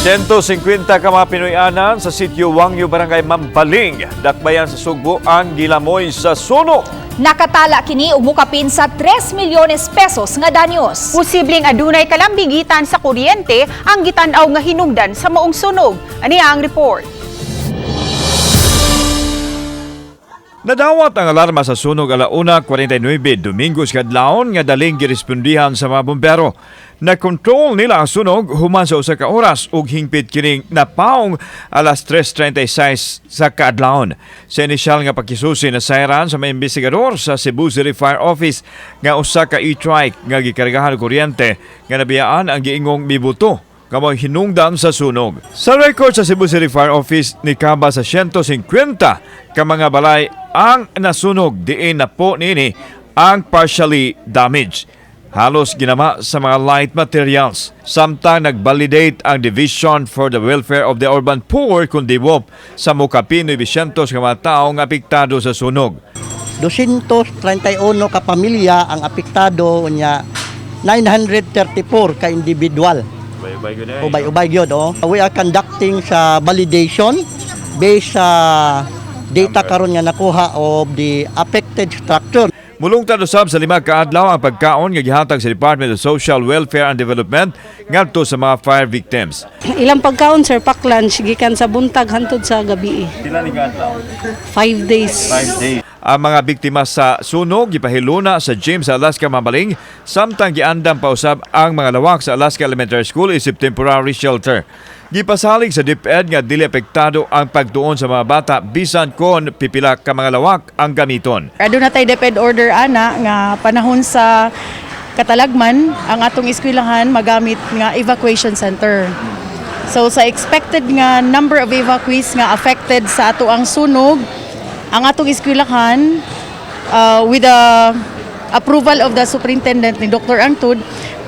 150 ka mga Pinoy-anan sa sitio Wangyo, Barangay Mambaling, Dakbayan sa Sugbo ang gilamoy sa sunog. Nakatala kini og mukapin sa 3 milyones pesos nga danyos. Posibleng adunay kalambigitan sa kuryente ang gitan-aw nga hinungdan sa maong sunog. Ani ang report. Nadawat ang alarma sa sunog 1:49 Domingo sa kadlawon nga daling girespondihan sa mga bumbero. Nakontrol nila ang sunog human sa usa ka oras ug hingpit kining napaong 3:36 sa kaadlawon. Sa inisyal nga pakisusi, nasayran sa mga investigador sa Cebu City Fire Office nga usa ka e-trike nga gikargahan og kuryente nga nabiyaan ang giingong mibuto nga mo'y hinungdan sa sunog. Sa record sa Cebu City Fire Office, nikaba sa 150 ka mga balay ang nasunog, diin na po nini ang partially damaged. Halos ginama sa mga light materials. Samtang nag-validate ang Division for the Welfare of the Urban Poor kung DWOP sa mukapin 900 ka mga tawo nga apektado sa sunog. 231 ka pamilya ang apektado nya, 934 ka individual. Ubay-ubay gyud, oh. We are conducting sa validation based sa data karon nga nakuha of the affected structure. Mulungtad usab sa 5 ka adlaw ang pagkaon nga gihatag sa Department of Social Welfare and Development ngadto sa mga fire victims. Ilang pagkaon, sir, pack lunch gikan sa buntag hantod sa gabi. Pila ni kaadlaw? 5 days. 5 days. Ang mga biktima sa sunog gipahiluna sa gym sa Alaska Mambaling, samtang giandam pausab ang mga lawak sa Alaska Elementary School isip temporary shelter. Gipasalig sa DepEd nga dili apektado ang pagtuon sa mga bata bisan kon pipila ka mga lawak ang gamiton. Aduna tay DepEd order ana nga panahon sa katalagman, ang atong eskwelahan magamit nga evacuation center. So sa expected nga number of evacuees nga affected sa ato ang sunog, ang atong eskwelahan, with the approval of the superintendent ni Dr. Angtud,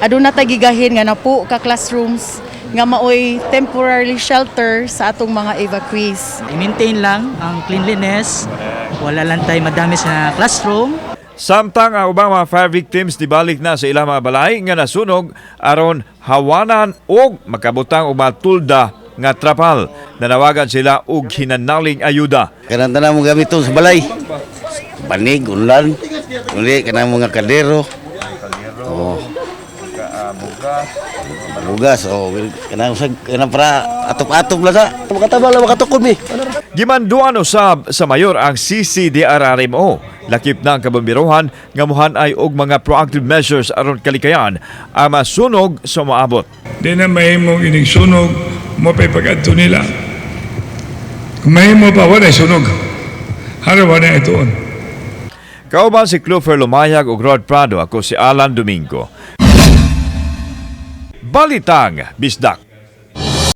aduna tay gigahin nga napo ka classrooms nga maoy temporary shelter sa atong mga evacuees. I-maintain lang ang cleanliness. Wala lang tayo madami sa classroom. Samtang ang ubang mga fire victims dibalik na sa ilang mga balay nga nasunog aron hawanan og makabutang og mga tulda nga trapal. Nanawagan sila og hinanaling ayuda. Kanang tanan mo gamiton sa balay. Banig, unlan. Uli kanang mga kaldero. Oh. Bugas, oh, kanang sa kanang para atop-atop lang sa. Makataba lang makatukod mi. Gimanduan usab sa mayor ang CCDRRMO. Lakip na ang kabomberohan nga muhan ay og mga proactive measures aron kalikayan ang masunog sa moabot. Di na mahimong ining sunog mo pa'y pag-adto nila. Kung mahimo pa, wala sunog. Haro wala ituon. Kauban si Clover Lumayag ug Rod Prado, ako si Alan Domingo. Balitang Bisdak.